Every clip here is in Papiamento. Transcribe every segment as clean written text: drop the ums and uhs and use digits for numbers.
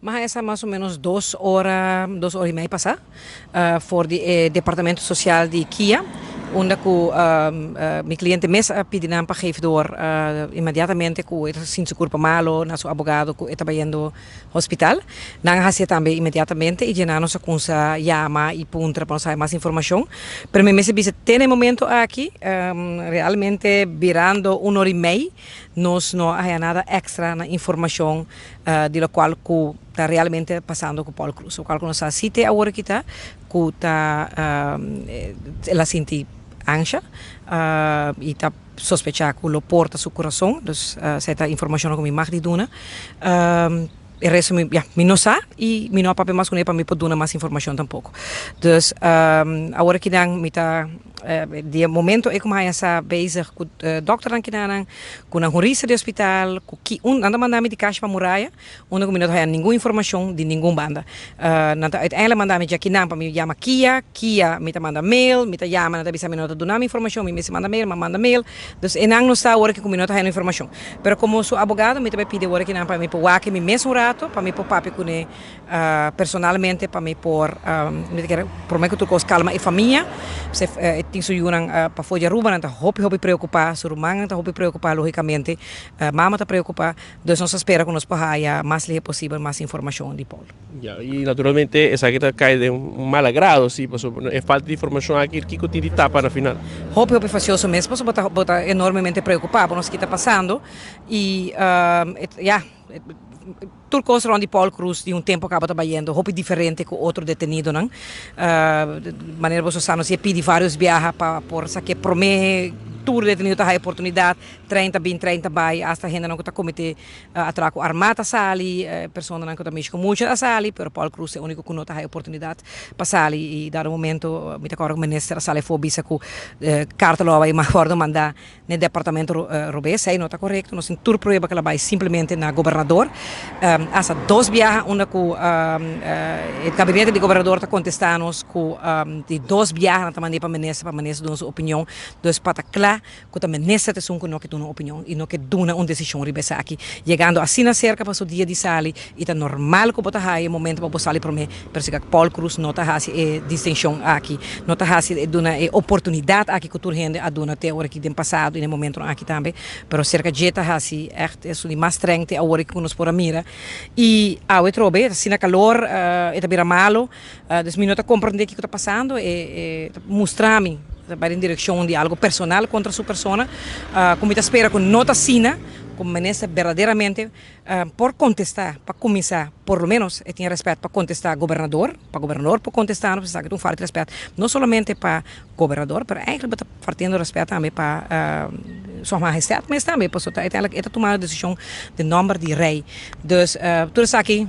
M'a haya sa mas o menos 2 ora, 2 ora y mei pasa, for di e departamento social di KIA, unda cu mi cliente mes a pidi nan pa geef door inmediatamente cu e sinti su curpa malo na su abogado, cu e ta bayendo hospital. Nan a haci tambe inmediatamente y djena nos a cuminsa yama y puntra pa nos haya mas informacion. Pero mi mes bisa te na e momento aki, realmente birando 1 ora y mei, nos no a haya nada extra na informacion di locual cu ta realmente pasando cu Paul Croes. Locual cu nos sa si te awor aki ta cu ta el a sinti ansha y ta sospecha cu lo por ta su curason. Dus esey ta informacion cu mi mag di duna. E resto mi, ja, mi no sa y mi no a papia mas cu ne pa mi por duna mas informacion tampoco. Dus awor aki dan mi ta di momento ey cu mi haya sa bezig cu dokternan kinanan, cu nan jurista di hospital, cu ki un nan ta manda mi di cash pa muraya, unda cu mi no ta haya ningun informacion di ningun banda. Nan ta uiteindelijk manda mi djakinan pa mi yama KIA, KIA mi ta manda mail, mi ta yama, nan ta bisa mi no ta duna mi informacion, mi mester manda mail, mi a manda mail. Dus enan no sa awor aki cu mi no ta haya informacion. Pero como su abogado mi ta bay pidi awor akinan pa mi por wak mi mes un rato, pa mi por papia cu ne personalmente, pa mi por, mi ta kere prome cu tur cos calma e famia. Se tin su yunan pafo di Aruba, nan ta hopi hopi preocupa, su rumannan ta hopi preocupa logicamente, mama ta preocupa, dus nos ta spera cu nos por haya mas lihe posibel mas informacion di Paul. Ja, y naturalmente esaki ta cay den un mal agrado, si, pasobra e falta di informacion aki, kico tin di tapa na final? Hopi hopi fastioso mes, pasobra bo ta enormemente preocupa pa nos ki ta pasando y ja, tur cos rond di Paul Croes di un tempo caba ta bayendo hopi diferente cu otro detenidonan. Manera bo sa, nos a pidi varios biaha pa por saca prome, tur detenido ta haya oportunidad, 30 bin, 30 bay, hasta hendenan cu ta comete atraco arma ta sali, personanan cu ta mishi cu mucha a sali, pero Paul Croes ta e unico cu no ta haya oportunidad pa sali. Y dado momento mi ta acorda cu minister a sali afo bisa cu carta lo a bay wordo manda na departamento robes, esey no ta corecto. Nos tin tur prueba cu el a bay simplemente na gobernador. Hasta dos biaha unda cu e gabinete di gobernador ta contesta nos cu di dos biaha nan ta manda pa minister pa minister duna su opinion. Dus pa ta cla cu ta minister ta esun cu no ke duna opinion y no ke duna un decision riba esaki. Yegando asina cerca pa su dia di sali y ta normal cu bo ta haya momento pa bo sali prome, pero si Paul Croes no ta haci e distincion aki, no ta haci duna e oportunidad aki cu tur hende a duna te awor aki den pasado y den momento aki tambe, pero cerca dje ta haci echt esun di mas streng te awor aki cu nos por a mira. Y awe trobe, asina calor, e ta bira malo, dus mi no ta comprende kico ta pasando, e ta mustra mi ta bay den direccion di algo personal contra su persona, cu mi ta spera cu no ta asina, cu minister berdaderamente por contesta, pa cuminsa, por lo menos e tin respet pa contesta gobernador, pa gobernador por contesta, no esaki ta un falta di respet, no solamente pa gobernador, pero eigenlijk bo ta faltando respet tambe pa Su Majestad mes tambe, pasobra uiteindelijk e ta tumando decision den nomber di rey. Dus tur esaki,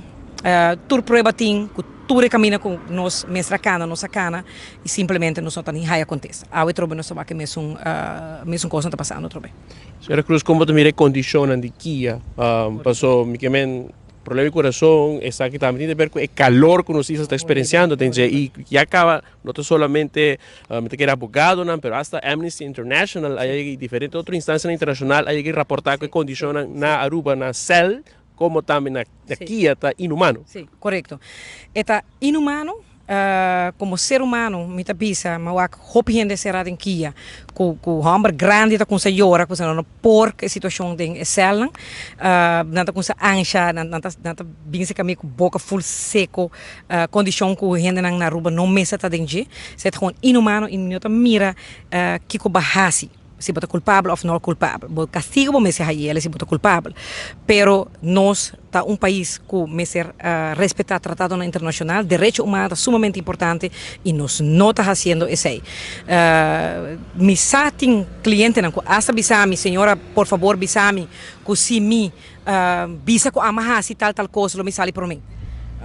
tur prueba tin cu tur e camina cu nos mester a cana, nos a cana y simplemente nos no ta ni haya contesta. Awe trobe nos ta wak e mesun cos no ta pasando trobe. Señora Croes, como ta mira e condicionnan di KIA? Paso mi ke men problema di corazon, esaki tambe tin di ver cu e calor cu nos isla ta experienciando den dje y ya caba no ta solamente mi ta kere abogadonan, pero hasta Amnesty International a yega y diferente otro instancianan internacional a yega y raporta cu e condicionnan na Aruba na cel como tambe na KIA ta inhumano. Si, corecto. E ta inhumano. Como ser humano mi ta bisa, mi a wak hopi hende sera den KIA cu homber grandi ta cuminsa yora cu nan no por e situacion den e celnan. Nan ta cuminsa ansha, nan ta binse cami cu boca full seco, condicion cu hendenan na Aruba no mester ta den dje. Esey ta gewoon inhumano y mi no ta mira kico bo haci, si bo ta culpabel of no culpabel. Bo castigo bo mester haye si bo ta culpabel, pero nos ta un pais cu mester respeta tratadonan internacional, derecho humano ta sumamente importante y nos no ta haciendo esey. Mi sa tin clientenan cu hasta bisa mi: "Señora, por favor bisa mi cu si mi bisa cu ami a haci tal tal cos, lo mi sali prome."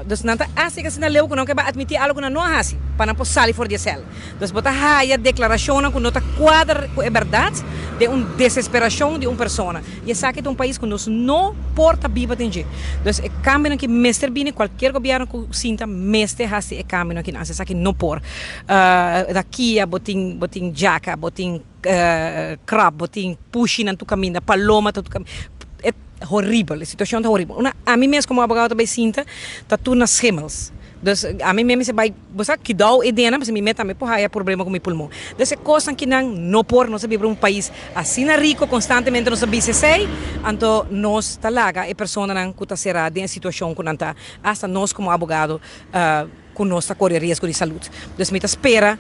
Dus nan ta haci asina leu cu nan ke bay admiti algo cu nan no a haci pa nan por sali for di e cel. Dus bo ta haya declaracionnan cu no ta cuadra cu e berdad den un desesperacion di un persona. Y esaki ta un pais cu nos no por ta biba den dje. Dus e cambionan ki mester bini, cualkier gobierno cu sinta mester haci e cambionan ki nan haci. Esaki no por. Na KIA bo tin djaca, bo tin krab, bo tin pushinan tur caminda, paloma ta tur caminda. horibel, e situacion ta horibel. Una ami mes como abogado ta bay sinta ta tur na schimmels. Dus ami mes mester bay, bo sa, kidao e dena pasobra mi mes tambe por haya problema cu mi pulmon. Dus e cosnan kinan no por, nos a biba den un pais asina rico, constantemente nos a bisa esey, anto nos ta laga e personanan cu ta cera den e situacion cu nan ta, hasta nos como abogado cu nos ta core riesgo di salud. Dus mi ta spera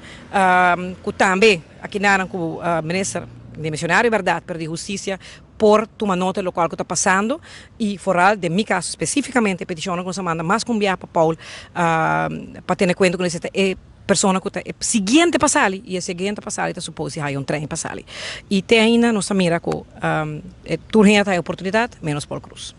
cu tambe akinanan cu minister demissionario berdad, pero di husticia por tuma nota di locual cu ta pasando y vooral den mi caso specificamente e peticionnan cu nos a manda mas cu un biaha pa Paul pa tene cuenta cu esey ta e persona cu ta e siguiente pa sali y e siguiente pa sali ta suppose di haya un trein pa sali y te ainda nos ta mira cu tur hende ta haya oportunidad menos Paul Croes.